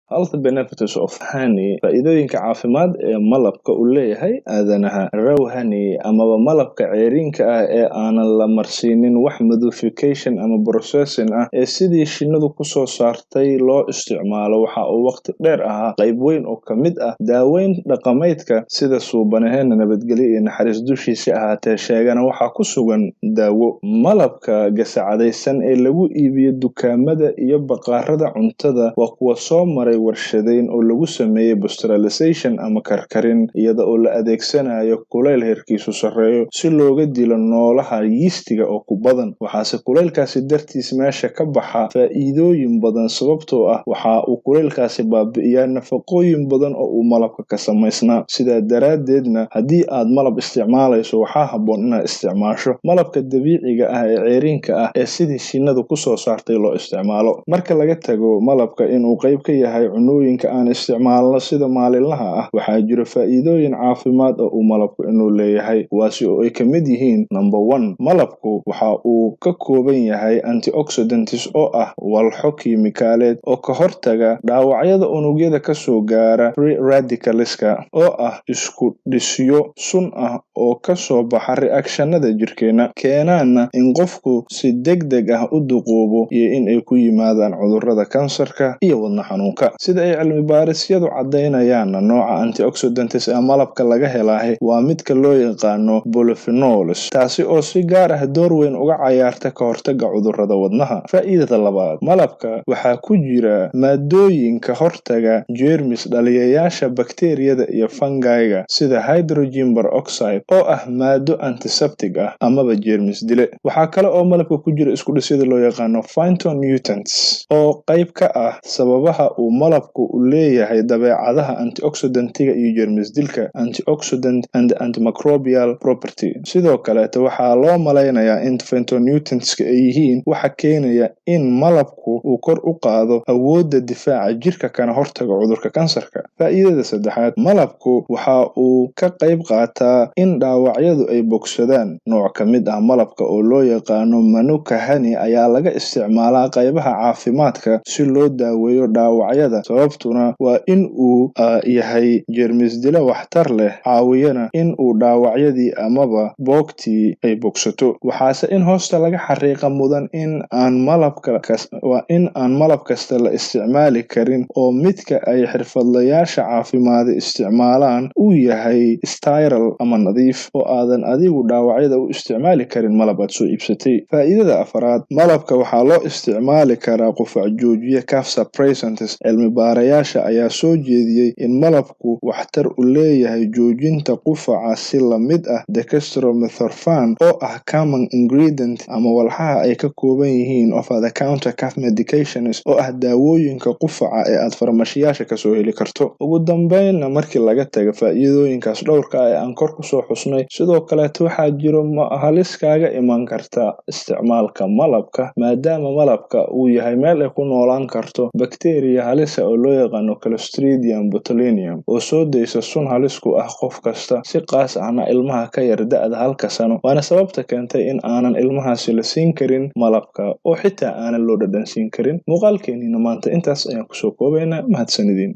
Health benefits of honey, faa'iidooyinka caafimaad ee malabka uu leeyahay aadanaha. Raw honey amaba malabka ceeriinka ah ee aanan la marsiinin wax modification ama processing ah ee sidii shinnidu kusoo saartay loo isticmaalo, waxa uu waqti dheer ahaa qayb weyn oo ka mid ah daaweyn dhaqameedka. Sida suubanaheena, nabadgelyo iyo naxariis dushiisa ahaatee, sheegana, waxaa ku sugan daawo. Malabka gasacadaysan ee lagu iibiyo dukaamada iyo bakhaarada cuntada waa kuwa soo maray warshadeyn oo lagu sameeyey pasteurization ama karkarin, iyada oo la adeegsanayo kulayl heerkiisu sarreeyo si looga dilo noolaha yiistiga oo ku badan. Waxaase kulaylkaasi dartiis meesha ka baxa faa'iidooyin badan, sababtoo ah waxa uu kulaylkaasi baabi'iyaa nafaqooyin badan oo uu malabka ka samaysnaa. Sidaa daraaddeedna, haddii aad malab isticmaalayso, waxaa habboon inaad isticmaasho malabka dabiiciga ah ee ceeriinka ah ee sidii shinnidu kusoo saartay loo isticmaalo. Marka laga tago malabka inuu qayb ka yahay cunooyinka aan isticmaalno sida maalinlaha ah, waxaa jiro faa'iidooyin caafimaad oo uu malabku inuu leeyahay, kuwaasi oo ay ka mid yihiin: Number one, malabku waxa uu ka kooban yahay antioxidants oo ah walxo kiimikaaleed oo ka hortaga dhaawacyada unugyada kasoo gaara free radicalska, oo ah isku dhisyo sun ah oo kasoo baxa reactionada jirkeena, keenaana in qofku si degdeg ah u duqoobo iyo in ay ku yimaadaan cudurrada kansarka iyo wadna xanuunka. Sida ay cilmi baarisyadu cadaynayaanna, nooca antioxidants ee malabka laga helaahi waa midka loo yaqaano polyphenols, taasi oo si gaar ah door weyn uga cayaarta ka hortagga cudurrada wadnaha. Faa'iidada labaad, malabka waxaa ku jira maadooyinka hortaga jeermis dhaliyayaasha bakteeriyada iyo fungiga, sida hydrogen peroxide oo ah maado antiseptic ah amaba jeermis dile. Waxaa kale oo malabka ku jira isku dhisyada loo yaqaano phytonutrients oo qayb ka ah sababaha uu malabku u leeyahay dabeecadaha antioxidantiga iyo jeermis dilka, antioxidant and antimicrobial property. Sidoo kaleeto, waxaa loo malaynayaa in phytonutrientska ay yihiin waxa keenaya in malabku uu kor u qaado awoodda difaaca jirka kana hortago cudurka kansarka. Faa'iidada saddexaad, malabku waxa uu ka qayb qaataa in dhaawacyadu ay bogsadaan. Nooc ka mid ah malabka oo loo yaqaano manuka honey ayaa laga isticmaalaa qaybaha caafimaadka si loo daaweeyo dhaawacyada, sababtuna waa in uu yahay jeermis dile waxtar leh, caawiyana in uu dhaawacyadii amaba boogtii ay bogsato. Waxaase in hoosta laga xariiqa mudan in aan malabka waa in aan malab kasta la isticmaali karin, oo midka ay xirfadlayaasha caafimaadi isticmaalaan uu yahay sterile ama nadiif, oo aadan adigu dhaawacyada u isticmaali karin malab aad soo iibsatay. Faa'iidada afaraad, malabka waxaa loo isticmaali karaa qufac joojiye, cough suppressants. Cilmi baarayaasha ayaa soo jeediyey in malabku waxtar u leeyahay joojinta qufaca, si la mid ah dextromethorphan oo ah common ingredient ama walxaha ay ka kooban yihiin over the counter cough medications, oo ah daawooyinka qufaca ee aad farmashiyaasha kasoo heli karto. Ugu dambeynna, markii laga tago faa'iidooyinkaas dhowrka ah ee aan kor kusoo xusnay, sidoo kaleeto waxaa jiro halis kaaga iman karta isticmaalka malabka, maadaama malabka uu yahay meel ay ku noolaan karto bakteriya halisa oo loo yaqaano Clostridium botulinum, oo soo daysa sun halis ku ah qof kasta, si qaas ahna ilmaha ka yar da'da 1-ka sano. Waana sababta keentay in aanan ilmahaasi la siin karin malabka oo xitaa aanan loo dhadhansiin karin. Muuqaalkeenina maanta intaas ayaan kusoo koobaynaa. Mahadsanidin.